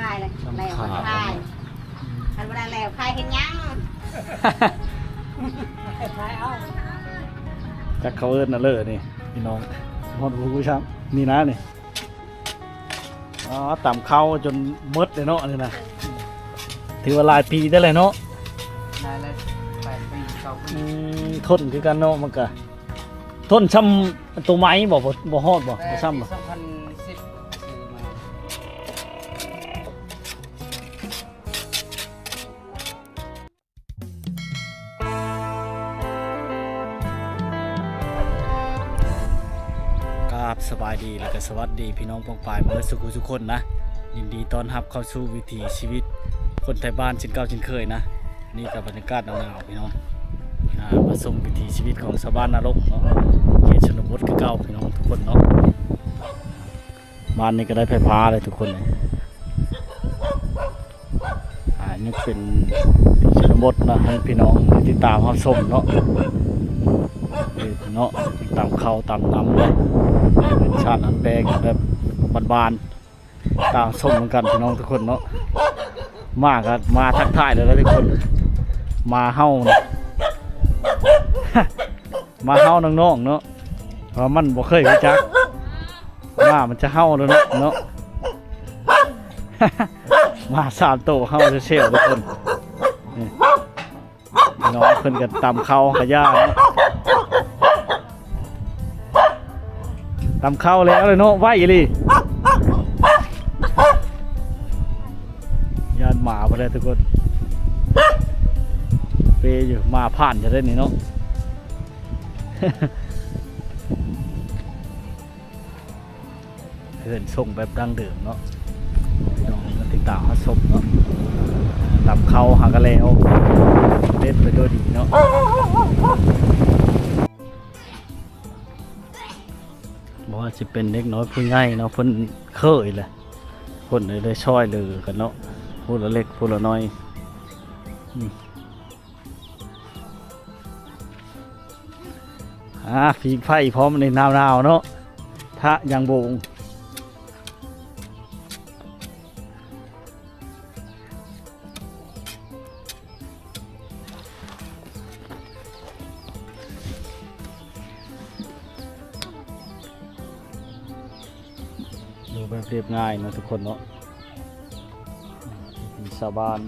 ຂາຍແລ້ວ ແລ້ວກໍຂາຍ ຄັນບໍ່ໄດ້ແລ້ວຂາຍເຮັດຫຍັງ? ຈັກເຂົາເອີ້ນອັນເລີນີ້ພີ່ນ້ອງ ຮອດບໍ່ຮູ້ຊ້ຳ ນີ້ນະນີ້. ອໍ ຕຳເຂົ້າຈົນໝົດເລີຍເນາະ ອັນນີ້ນະ ຖືວ່າຫຼາຍປີໄດ້ແລ້ວເນາະ ໄດ້ແລ້ວແປດປີ ເກົ້າປີ. ອືມ ທົນຄືກັນເນາະ ມັນກະທົນຊ່ຳໂຕໃໝ່ບໍ່? ບໍ່ ບໍ່ຮອດບໍ່? ບໍ່ຊ່ຳບໍ່? ສອງພັນສິບຊື້ມາ. ກາບສະບາຍດີ ແລະກະສະຫວັດດີພີ່ນ້ອງປ້ອງປາຍເບິດສູ່ຜູ້ສູ່ຄົນນະ. ຍິນດີຕ້ອນຮັບເຂົ້າສູ່ວິຖີຊີວິດຄົນໄທບ້ານເຊັ່ນເກົ່າເຊັ່ນເຄີຍນະ. ນີ້ກະບັນຍາກາດໜາວໆ ພີ່ນ້ອງ ອ່າ ມາຊົມວິຖີຊີວິດຂອງຊາວບ້ານນາລົກເນາະ ເຂດຊົນນະບົດຄືເກົ່າ ພີ່ນ້ອງທຸກຄົນເນາະ. ບ້ານນີ້ກະໄດ້ໄຟຟ້າເລີຍທຸກຄົນເລີຍ. ອ່າ ຍັງເປັນທີ່ຊົນນະບົດນະ ໃຫ້ພີ່ນ້ອງໄດ້ຕິດຕາມຮັບຊົມເນາະ. ເອີ ເນາະ ຕຳເຂົ້າຕຳນ້ຳເນາະ ເປັນຊາດອັນແປງແບບບ້ານໆ ຕາມຊົມນຳກັນພີ່ນ້ອງທຸກຄົນເນາະ. ໝາກະມາທັກທາຍເລີຍນະທຸກຄົນ ໝາເຫົ່ານະ ໝາເຫົ່ານ້ອງໆເນາະ ເພາະມັນບໍ່ເຄີຍຮູ້ຈັກ ໝາມັນຈະເຫົ່າແລ້ວເນາະ ເນາະ. ໝາສາມໂຕເຫົ່າແຊວໆທຸກຄົນ. ນີ້ ນ້ອງເພິ່ນກໍຕຳເຂົ້າຂະຫຍາເນາະ ຕຳເຂົ້າແລ້ວເນາະ ໄວອີ່ຫຼີ. ຢ້ານໝາບໍ່ໄດ້ທຸກຄົນ ເປຢູ່ ໝາຜ່ານຈະໄດ້ນີ້ເນາະ. ເຮືອນຊົງແບບດັ້ງເດີມເນາະ ພີ່ນ້ອງມາຕິດຕາມຮັບຊົມເນາະ. ຕຳເຂົ້າຫາກະແລ້ວ ເດັດໄປໂດຍດີເນາະ. ບໍ່ວ່າຊິເປັນເດັກນ້ອຍຜູ້ໃຫຍ່ເນາະ ເພິ່ນເຄີຍແຫຼະ ເພິ່ນໄດ້ຊ່ອຍເຫຼືອກັນເນາະ ຜູ້ລະເລັກຜູ້ລະນ້ອຍ. ອ່າ ຝີງໄຟພ້ອມໃນໜາວໆເນາະ ທະຫຍັງໂບງ. ຢູ່ແບບລຽບງ່າຍເນາະທຸກຄົນເນາະ ວິຖີຊາວບ້ານ.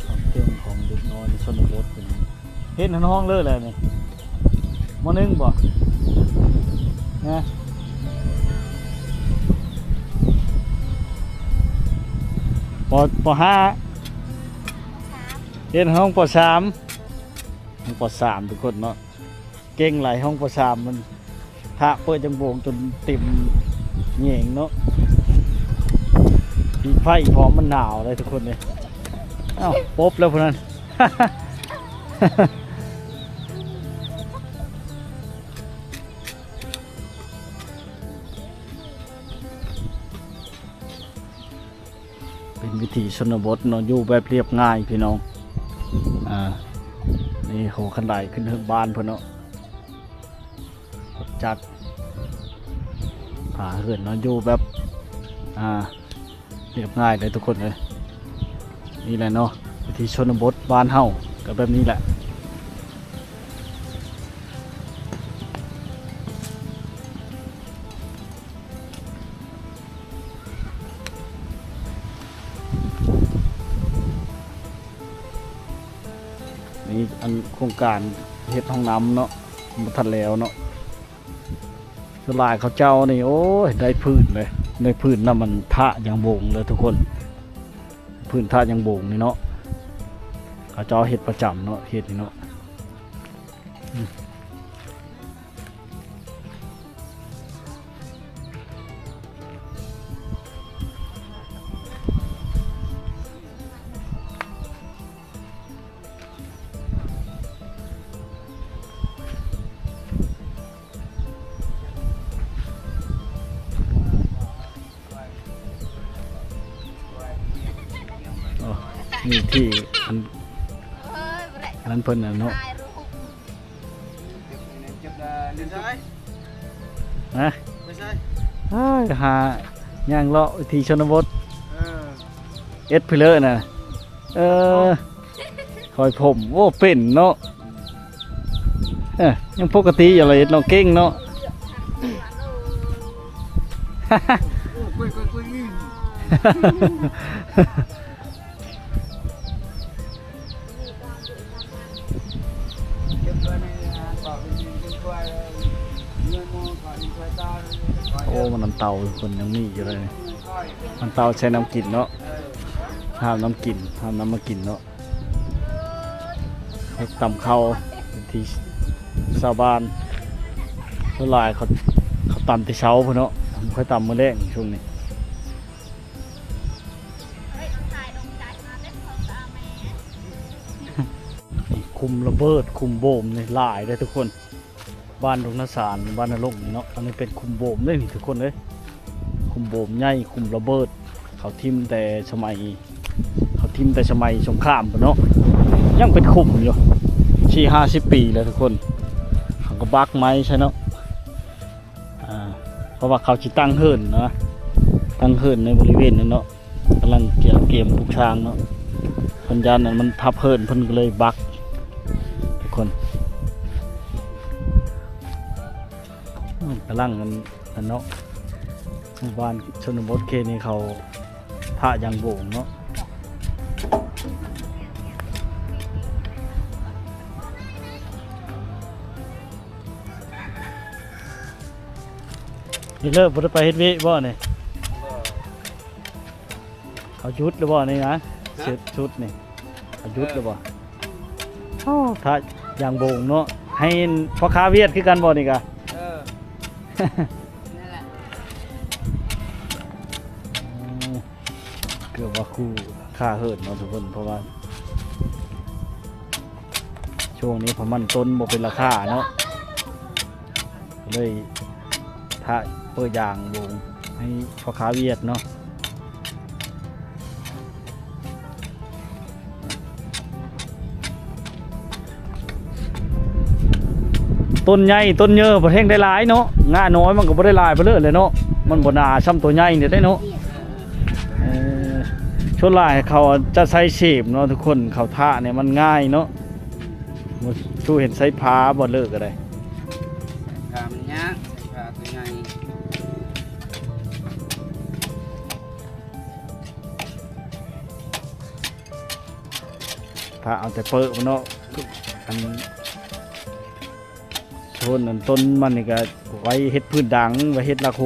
ຄວາມເກັ່ງຂອງເດັກນ້ອຍໃນຊົນນະບົດເປັນ ເຮັດໃຫ້ຮ້ອງເລີຍແຫຼະນີ້. ມໍໜຶ່ງບໍ່? ຮະ? ປໍ ປໍຫ້າ? ເຮັດໃຫ້ຮ້ອງ ປໍສາມ. ຫ້ອງ ປໍສາມ ທຸກຄົນເນາະ ເກັ່ງຫຼາຍ. ຫ້ອງ ປໍສາມ ມັນທະເປີດຫຍັງໂບງຈົນເຕັມແຍງເນາະ. ປີກໄຟພ້ອມ ມັນໜາວເດ້ທຸກຄົນເດ້. ອ້າວ ປົບແລ້ວຜູ້ນັ້ນ. ເປັນວິຖີຊົນນະບົດເນາະ ຢູ່ແບບລຽບງ່າຍພີ່ນ້ອງ. ອ່າ ນີ້ ໂຫ ຄັນໄດຂຶ້ນເທິງບ້ານພຸ້ນເນາະ. ລົດຈັກ ພາເຮືອນເນາະ ຢູ່ແບບ ອ່າ ລຽບງ່າຍເລີຍທຸກຄົນເອີຍ. ນີ້ແຫຼະເນາະ ວິຖີຊົນນະບົດບ້ານເຮົາກໍແບບນີ້ແຫຼະ. ນີ້ ອັນໂຄງການເຮັດຫ້ອງນ້ຳເນາະ ບໍ່ທັນແລ້ວເນາະ. ສ່ວນຫຼາຍເຂົາເຈົ້ານີ້ ໂອ້ຍ ໄດ້ພື້ນເລີຍ ໄດ້ພື້ນນຳມັນທະຫຍັງໂບງເລີຍທຸກຄົນ. ພື້ນທະຫຍັງໂບງນີ້ເນາະ ເຂົາເຈົ້າເຮັດປະຈຳເນາະ ເຮັດນີ້ເນາະ. ໂອ້ ນີ້ທີ່ອັນ ອັນນັ້ນເພິ່ນນະເນາະ ຮະ ເອີຍ ຫາຍ່າງເລາະວິຖີຊົນນະບົດ ເອີ ເອັດພີເລີນະ ເອີ ຮອຍຜົມ ໂອ້ ເປັນເນາະ ເອີ ຍັງປົກກະຕິຢູ່ລະເຮັດເນາະ ເກັ່ງເນາະ. ໂອ້ ມັນນ້ຳເຕົ້າ ທຸກຄົນ ຍັງມີຢູ່ເລີຍ ນ້ຳເຕົ້າໃສ່ນ້ຳກິນເນາະ ຫ້າມນ້ຳກິນ ຫ້າມນ້ຳມາກິນເນາະ. ເຂົາຕຳເຂົ້າເປັນທີ່ຊາວບ້ານ ສ່ວນຫຼາຍເຂົາ ເຂົາຕຳແຕ່ເຊົ້າພຸ້ນເນາະ ບໍ່ຄ່ອຍຕຳມື້ແລງຊ່ວງນີ້. ນີ້ ຂຸມລະເບີດ ຂຸມໂບມນີ້ຫຼາຍເດ້ທຸກຄົນ. ບ້ານດົງນາສານ ບ້ານນາລົງນີ້ເນາະ ອັນນີ້ເປັນຂຸມໂບມເດ້ນີ້ທຸກຄົນເອີຍ ຂຸມໂບມໃຫຍ່ ຂຸມລະເບີດ ເຂົາຖິ້ມແຕ່ສະໄໝ ເຂົາຖິ້ມແຕ່ສະໄໝສົງຄາມພຸ້ນເນາະ ຍັງເປັນຂຸມຢູ່ ສີ່ຫ້າສິບປີແລ້ວທຸກຄົນ ເຂົາກໍບັກໄມ້ໃສ່ເນາະ ອ່າ ເພາະວ່າເຂົາຊິຕັ້ງເຮືອນນະ ຕັ້ງເຮືອນໃນບໍລິເວນນັ້ນເນາະ. ກຳລັງກຽມ ກຽມປຸກສ້າງເນາະ ເພິ່ນຢ້ານອັນມັນທັບເຮືອນ ເພິ່ນກໍເລີຍບັກທຸກຄົນ ອືມ ກຳລັງອັນ ອັນເນາະ ໝູ່ບ້ານຊົນນະບົດເຂດນີ້ເຂົາ ພະຢ່າງໂບງເນາະ ນີ້ເລີກບໍ່ໄດ້ໄປເຮັດວຽກບໍ່ນີ້? ເຂົາຢຸດແລ້ວບໍ່ນີ້ນະ? ຮະ? ເສັດຊຸດນີ້ ເຂົາຢຸດແລ້ວບໍ່? ເອີ ໂອ້ ຖ້າຢ່າງໂບງເນາະ ໃຫ້ພໍ່ຄ້າຫວຽດຄືກັນບໍ່ນີ້ກະ? ເອີ ນັ້ນແຫຼະ ອືມ ເກືອບວ່າຄູ່ຄ່າເຫີນເນາະທຸກຄົນ ເພາະວ່າຊ່ວງນີ້ພະມັນຕົ້ນບໍ່ເປັນລາຄາເນາະ ເລີຍ ຖ້າເປີດຢ່າງໂບງໃຫ້ພໍ່ຄ້າຫວຽດເນາະ ຕົ້ນໃຫຍ່ຕົ້ນເຍີ້ ປະເທງໄດ້ຫຼາຍເນາະ ງ່ານ້ອຍມັນກໍບໍ່ໄດ້ຫຼາຍປານເລີດແຫຼະເນາະ ມັນບໍ່ໜາຊ່ຳໂຕໃຫຍ່ນີ້ເດ້ເນາະ ເອີ ສ່ວນຫຼາຍເຂົາຈະໃຊ້ເສມເນາະທຸກຄົນ ເຂົາທະນີ້ມັນງ່າຍເນາະ ບໍ່ສູ້ເຫັນໃຊ້ພ້າບໍ່ເລີກກໍໄດ້ ພ້າມັນຍາກ ໃຊ້ພ້າໂຕໃຫຍ່ ຖ້າເອົາແຕ່ເປີະມັນເນາະ ອັນ ໂຊນອັນຕົ້ນມັນນີ້ກໍໄວ້ເຮັດພື້ນດັງ ໄວ້ເຮັດລາໂຄ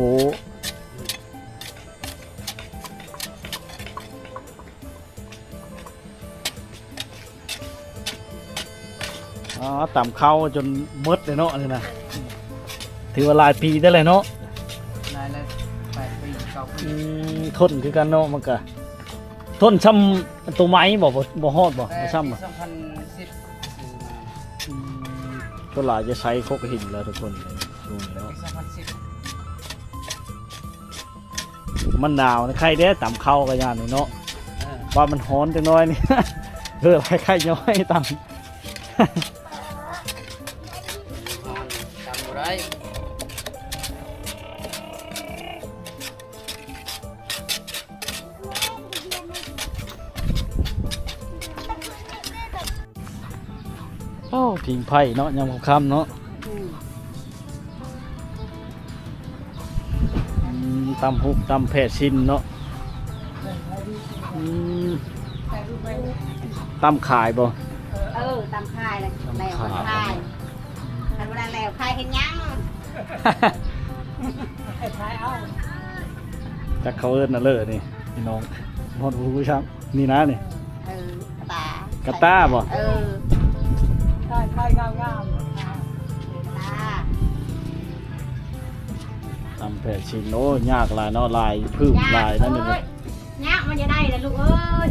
ອໍ ຕຳເຂົ້າຈົນໝົດເລີຍເນາະ ອັນນີ້ນະ ຖືວ່າຫຼາຍປີໄດ້ແລ້ວເນາະ ຫຼາຍແລ້ວ ແປດປີ ເກົ້າປີ ອືມ ທົນຄືກັນເນາະ ມັນກະທົນຊ່ຳໂຕໄມ້ບໍ່? ບໍ່ ບໍ່ຮອດບໍ່? ແຕ່ ບໍ່ຊ່ຳບໍ່? ປີສອງພັນສິບຊື້ມາ ອືມ ສ່ວນຫຼາຍຈະໃຊ້ໂຄກຫີນແລ້ວທຸກຄົນ ຊ່ວງນີ້ເນາະ ປີສອງພັນສິບ ມັນໜາວນະ ໄຄແດ່ ຕຳເຂົ້າກໍຢ່າງນີ້ເນາະ ເອີ ວ່າມັນຮ້ອນຈັກໜ້ອຍນີ້ ເອີ ໄຄຍ້ອຍຕຳ ຮ້ອນ ຕຳບໍ່ໄດ້ ໂອ້ ຜິງໄຟເນາະ ຍາມຄ່ຳໆເນາະ ອືມ ອືມ ຕຳຫຸກ ຕຳແຜ່ຊິ້ນເນາະ ອືມ ຕຳຂາຍບໍ່? ເອີ ຕຳຂາຍແຫຼະ ຕຳຂາຍ ແລ້ວຂາຍ ຄັນບໍ່ໄດ້ແລ້ວຂາຍເຮັດຫຍັງ? ຂາຍເອົາ ຈັກເຂົາເອີ້ນນະເລີນີ້ ພີ່ນ້ອງ ຮອດຮູ້ຊ້ຳ ນີ້ນະນີ້ ເອີ ກະຕ່າ ກະຕ່າບໍ່? ເອີ ຂາຍ ຂາຍງາມໆ ກະຕ່າ ຕຳແຜ່ຊິ້ນ ໂອ້ ຍາກຫຼາຍເນາະ ຫຼາຍຜືກ ຍາກ ຫຼາຍນັ້ນນີ້ ໂອ້ຍ ຍາກມັນຈະໄດ້ລະລູກເອີຍ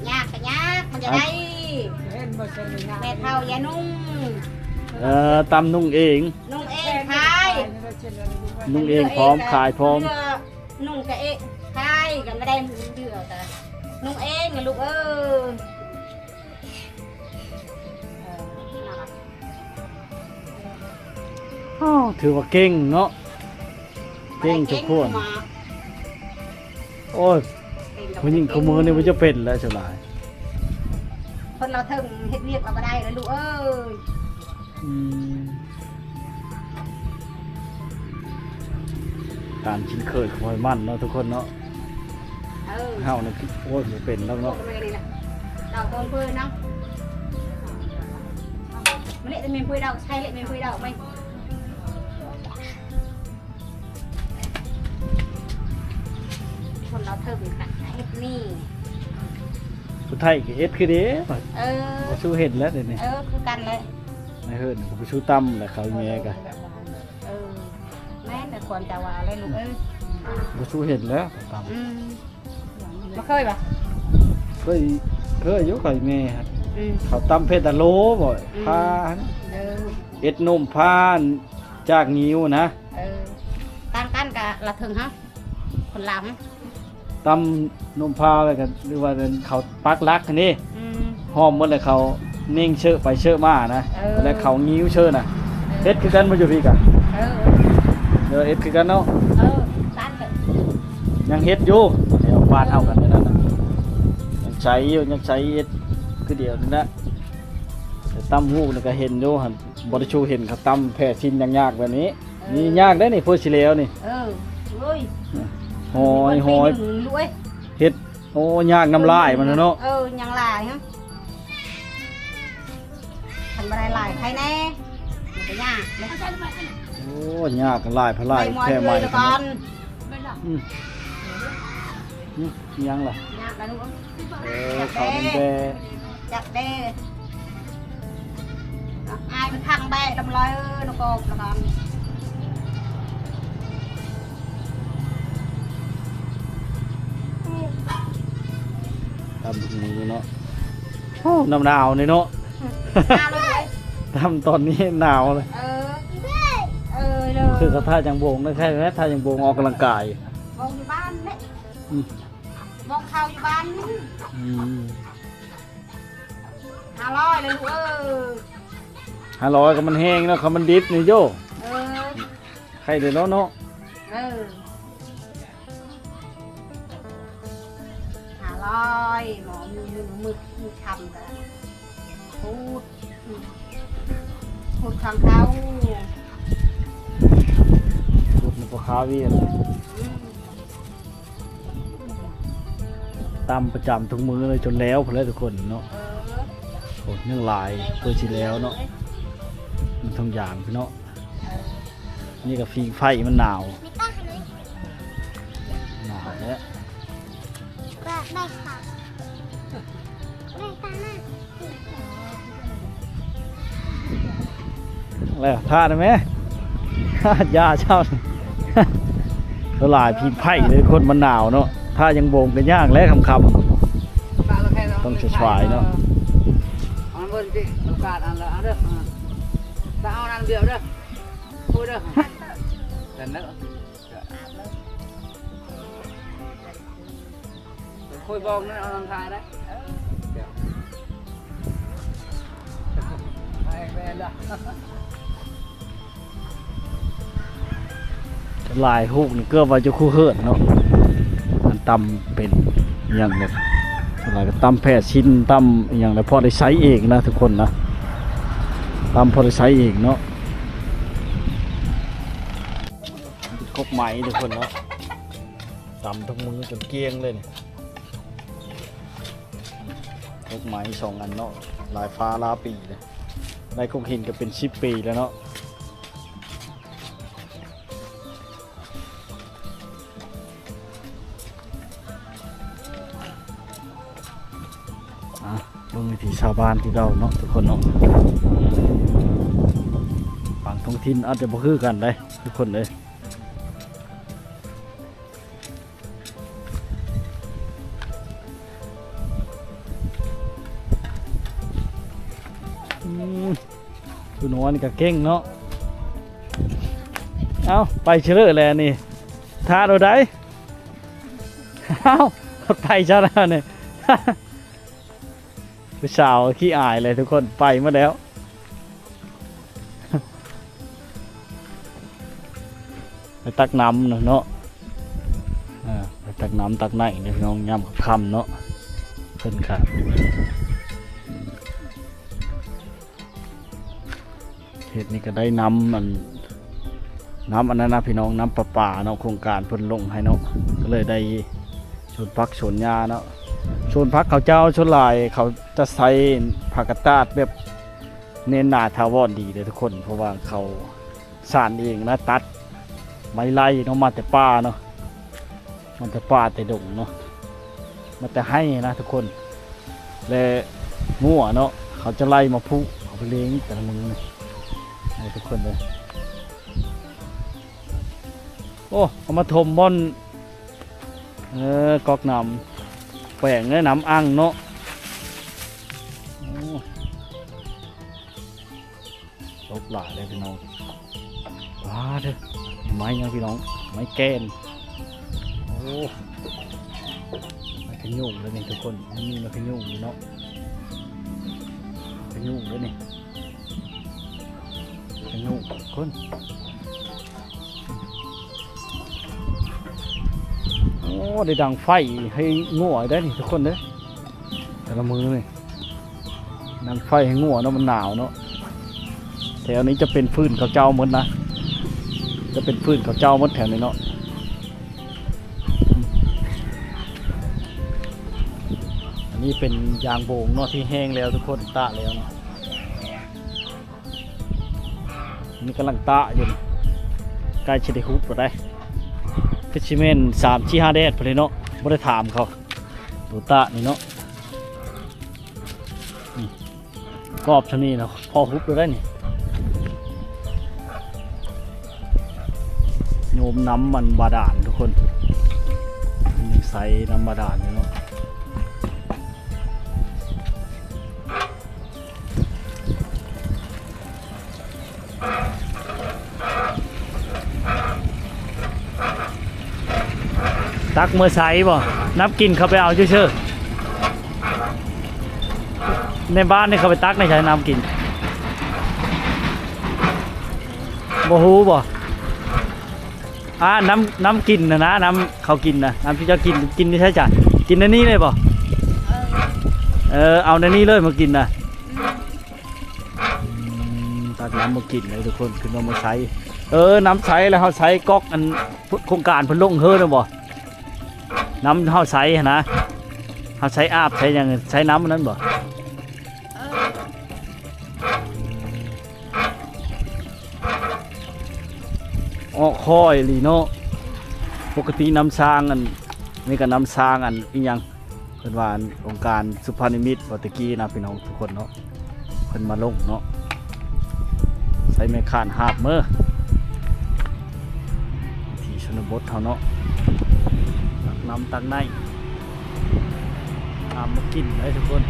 ຍາກກະຍາກມັນຈະໄດ້ ເຫັນບໍ່ຊັ້ນນີ້ນະ ແມ່ເຖົ້າຢ່ານຸ່ງ ເອີ ຕຳນຸ່ງເອງ ນຸ່ງເອງຂາຍ ນຸ່ງເອງພ້ອມ ຂາຍພ້ອມ ນຸ່ງກະເອງຂາຍ ກະບໍ່ໄດ້ເຫຼືອກະ ນຸ່ງເອງນະລູກເອີຍ. ໂອ້ ຖືວ່າເກັ່ງເນາະ ເກັ່ງສົມຄວນ. ໂອ້ຍ ເກັ່ງກັບ ຜູ້ຍິງຄູ່ມື້ນີ້ບໍ່ຈະເປັນແລ້ວສ່ວນຫຼາຍ ຄົນລາວເທິງເຮັດວຽກລາວບໍ່ໄດ້ແລ້ວລູກເອີຍ. ອືມ ການກິນເຂີຍຂອງຂ້ອຍມັນເນາະທຸກຄົນເນາະ. ເອີ ເຮົານີ້ ໂອ້ຍ ບໍ່ເປັນດອກເນາະ ເອົາຕົ້ນເຜີຍນຳ ມາເລະແມ່ນເຜີຍດອກ ໃສ່ເລະແມ່ນເຜີຍດອກໄປ. ຄົນລາວເທິງກະເຮັດນີ້ ຜູ້ໄທກະເຮັດຄືເດ້. ເອີ ບໍ່ສູ້ເຮັດແລ້ວດຽວນີ້ ເອີ ຄືກັນແຫຼະ ໃນເຮືອນກະບໍ່ສູ້ຕຳແຫຼະ ເຂົາອີແມ່ກະ. ເອີ ແມ່ນແຕ່ຄວາມຈະວ່າແຫຼະລູກເອີຍ ບໍ່ສູ້ເຮັດແລ້ວຕຳ. ອືມ ບໍ່ເຄີຍບໍ່? ເຄີຍ ເຄີຍຢູ່ ຂ້ອຍແມ່. ອືມ ເຂົາຕຳເຜັດອາໂລບໍ່ ອືມ ພາ ເອີ ເອັດນົມພາ ຈາກງິ້ວນະ. ເອີ ຕ່າງກັນກະລະເທິງເຮົາ ຄົນລາວເຮົາ ຕຳນົມພາແລ້ວກະ ຫຼືວ່າເຂົາປັກຫຼັກຫັ້ນເດ້. ອືມ ຫອມໝົດແລ້ວ ເຂົາເນັ່ງເຊີະໄປເຊີະມານະ. ເອີ ແລ້ວເຂົາງິ້ວເຊີະນະ. ເອີ ເຮັດຄືກັນບໍ່ຢູ່ພີ້ກະ? ເອີ ເອີ ເຮັດຄືກັນເນາະ. ເອີ ກັນເລີຍ ຍັງເຮັດຢູ່ແຖວບ້ານເຮົາກັນນັ້ນນະ ຍັງໃຊ້ຢູ່ ຍັງໃຊ້ເຮັດຄືດຽວນີ້ນະ. ແຕ່ຕຳຫູກນີ້ກະເຫັນຢູ່ຫັ້ນ ບໍ່ໄດ້ຊູເຫັນເຂົາຕຳແຜ່ຊິ້ນຍາກໆແບບນີ້. ເອີ ນີ້ຍາກເດ້ນີ້ ເພື່ອຊິແລ້ວນີ້. ເອີ ໂອ້ຍ ຫອຍ ຫອຍ ເຮັດ ໂອ້ ຍາກນຳຫຼາຍມັນເນາະ. ເອີ ຍັງຫຼາຍຮະ ຄັນບໍ່ໄດ້ຫຼາຍໃຄແນ່ ມັນກະຍາກເດ້. ໂອ້ ຍາກຫຼາຍ ພະຫຼາຍແຜ່ໃໝ່ກ່ອນ. ອືມ ອືມ ຍັງລະ ຍາກລະລູກ. ເອີ ເຂົ້າແດ່ ຈັກແດ່ ອາຍມັນທັງແບະດຳລອຍເອີຍ ນະກອບລະກັນ. ຕຳບັກຫຸ່ງນີ້ເນາະ ໂອ້ ໜາວໆນີ້ເນາະ ຕຳຕອນນີ້ໜາວເລີຍ. ເອີ ເອີ ຄືກະທ່າຍັງບົງນະ ແທ້ແທ້ທ່າຍັງບົງອອກກຳລັງກາຍ ບົງຢູ່ບ້ານເດ້. ອືມ ບໍ່ເຂົ້າຢູ່ບ້ານ. ອືມ ຫ້າຮ້ອຍເລີຍລູກເອີຍ. ຫ້າຮ້ອຍກະມັນແຮງເນາະ ຄັນມັນດິບນີ້ໂຢ. ເອີ ໄຄເດເນາະ ເນາະ. ເອີ ຫ້າຮ້ອຍ ໝໍມີມືມື ມືຊຳກະ ຂູດ ຂູດຂ້າງເຂົາ ຂູດໃນພໍ່ຄ້າວຽດ. ອືມ ຕຳປະຈຳທຸກມື້ເລີຍ ຈົນແລ້ວພຸ້ນແຫຼະທຸກຄົນເນາະ. ເອີ ໂອ້ ຍັງຫຼາຍ ເພື່ອຊິແລ້ວເນາະ ມັນທຸກຢ່າງເນາະ. ເອີ ນີ້ກະຜິງໄຟ ມັນໜາວ ໜາວແທ້. ແລ້ວ ຖ້າໄດ້ແມ ຢ່າເຈົ້າ ຫຼາຍຜິງໄຟເລີຍ ຄົນມັນໜາວເນາະ. ຖ້າຍັງບົງກະຍາກແຫຼະຄ່ຳໆ ຕ້ອງສະຊວາຍເນາະ. ເອົາເບິ່ງຕິ ໂອກາດອັນລະອັນເດີ ຕາເອົາອັນດຽວເດີ ໂອ້ເດີ ແຕ່ນເດີ. ຄ່ອຍບອກນັ້ນເອົານຳຖ່າຍໄດ້. ຫຼາຍຫູກນີ້ເກືອບວ່າຈະຄູ່ເຮີດເນາະ ມັນຕຳເປັນອີ່ຫຍັງແບບ ສ່ວນຫຼາຍກະຕຳແຜ່ຊິ້ນ ຕຳອີ່ຫຍັງແຫຼະ ພໍໄດ້ໃຊ້ເອງນະທຸກຄົນນະ ຕຳພໍໄດ້ໃຊ້ເອງເນາະ. ຄົກໄມ້ທຸກຄົນເນາະ ຕຳທຸກມື້ຈົນກ້ຽງເລີຍນີ້. ຄົກໄມ້ສອງອັນເນາະ ຫຼາຍຟ້າຫຼາຍປີເລີຍ. ໄດ້ຄົກຫີນກະເປັນສິບປີແລ້ວເນາະ. ອ່ະ ເບິ່ງວິຖີຊາວບ້ານຄືເກົ່າເນາະທຸກຄົນເນາະ. ບາງທ້ອງຖິ່ນອາດຈະບໍ່ຄືກັນເດ້ທຸກຄົນເອີຍ. ອືມ ຜູ້ນອນກະເກັ່ງເນາະ. ເອົ້າ ໄປເຊີເລີແລນີ້ ຖ້າໂດໃດ. ເອົ້າ ໄປຊະແລ້ວນີ້ ຜູ້ສາວຂີ້ອາຍເລີຍທຸກຄົນ ໄປໝົດແລ້ວ. ໄປຕັກນ້ຳນະເນາະ ເອີ ໄປຕັກນ້ຳຕັກໄນເດີພີ່ນ້ອງ ຍາມຄ່ຳເນາະ ເພິ່ນກະ ເຂດນີ້ກະໄດ້ນ້ຳ ອັນ ນ້ຳອັນນັ້ນນະພີ່ນ້ອງ ນ້ຳປະປາເນາະ ໂຄງການເພິ່ນລົງໃຫ້ເນາະ ກະເລີຍໄດ້ສວນຜັກສວນຫຍ້າເນາະ. ສວນຜັກເຂົາເຈົ້າສ່ວນຫຼາຍເຂົາຈະໃຊ້ຜ້າກະຕາດແບບແໜ້ນໜາຖາວອນດີເດີທຸກຄົນ ເພາະວ່າເຂົາ ສານເອງນະ ຕັດໄມ້ໄລ່ເນາະ ມາແຕ່ປ່າເນາະ ມາແຕ່ປ່າແຕ່ດົງເນາະ ມາແຕ່ໄຮ່ນະທຸກຄົນ ແລະ ງົວເນາະ ເຂົາຈະໄລ່ມາຜູກ ເອົາໄປລ້ຽງແຕ່ລະມື້ນີ້ ໃຫ້ທຸກຄົນເບິ່ງ. ໂອ້ ເອົາມາຖົມບ່ອນ ເອີ ກອກນ້ຳ ແປງເດີ ນ້ຳອ່າງເນາະ ໂອ້. ຕົກຫຼາຍເດ້ພີ່ນ້ອງ ວ້າເດີ ໄມ້ຫຍັງພີ່ນ້ອງ ໄມ້ແກ່ນ ໂອ້ ໄມ້ຂະຫຍູງເດ້ນີ້ທຸກຄົນ ມັນມີໄມ້ຂະຫຍູງຢູ່ເນາະ ຂະຫຍູງເດ້ນີ້ ຂະຫຍູງທຸກຄົນ. ໂອ້ ໄດ້ດັງໄຟໃຫ້ງົວໄດ້ນີ້ທຸກຄົນເດີ ແຕ່ລະມື້ນີ້ ດັງໄຟໃຫ້ງົວເນາະ ມັນໜາວເນາະ ແຖວນີ້ຈະເປັນຟືນເຂົາເຈົ້າໝົດນະ ຈະເປັນຟືນເຂົາເຈົ້າໝົດແຖວນີ້ເນາະ. ອັນນີ້ເປັນຢາງໂບງເນາະ ທີ່ແຫ້ງແລ້ວທຸກຄົນ ຕາກແລ້ວເນາະ. ນີ້ກຳລັງຕາກຢູ່ ໃກ້ຊິໄດ້ຮຸບແລ້ວໄດ໋ ຄືຊິແມ່ນສາມສີ່ຫ້າແດດພຸ້ນແຫຼະເນາະ ບໍ່ໄດ້ຖາມເຂົາ ໂຕຕາກນີ້ເນາະ ນີ້ ກອບຊ່ຳນີ້ນະ ພໍຮຸບແລ້ວໄດ໋ນີ້ ໂຍມນ້ຳມັນບາດານທຸກຄົນ ມັນຍັງໃສນ້ຳບາດານຢູ່ເນາະ. ຕັກເມືອໃສ່ບໍ່? ນ້ຳກິນເຂົາໄປເອົາຊື່ໆ ໃນບ້ານນີ້ເຂົາໄປຕັກໃນໃສນ້ຳກິນ? ບໍ່ຮູ້ບໍ່? ອ່າ ນ້ຳ ນ້ຳກິນນະນະ ນ້ຳເຂົາກິນນະ ນ້ຳທີ່ເຈົ້າກິນ ກິນຢູ່ໃສຈ້ະ? ກິນໃນນີ້ເລີຍບໍ່? ເອີ ເອີ ເອົາໃນນີ້ເລີຍມາກິນນະ. ອືມ ຕັກນ້ຳມາກິນເລີຍທຸກຄົນ ຂຶ້ນມາ ມາໃສ່ ເອີ ນ້ຳໃສ່ແລ້ວເຮົາໃສ່ກອກ ອັນ ໂຄງການເພິ່ນລົງເຮີນະບໍ່? ນ້ຳເຮົາໃສ່ຫັ້ນນະ ເຮົາໃສ່ອາບໃສ່ຫຍັງ ໃສ່ນ້ຳອັນນັ້ນບໍ່? ເອີ ອອກຄ່ອຍອີ່ຫຼີເນາະ ປົກກະຕິນ້ຳສ້າງ ອັນນີ້ກະນ້ຳສ້າງ ອັນອີ່ຫຍັງ ເພິ່ນວ່າ ອັນ ອົງການສຸພານິມິດ ວ່າແຕ່ກີ້ນະ ພີ່ນ້ອງທຸກຄົນເນາະ ເພິ່ນມາລົງເນາະ ໃສ່ແມ່ຄ້ານຫາບເມີ ວິຖີຊົນນະບົດເຮົາເນາະ ຕັກນ້ຳຕັກໄນ ຫາບມາກິນເລີຍທຸກຄົນ.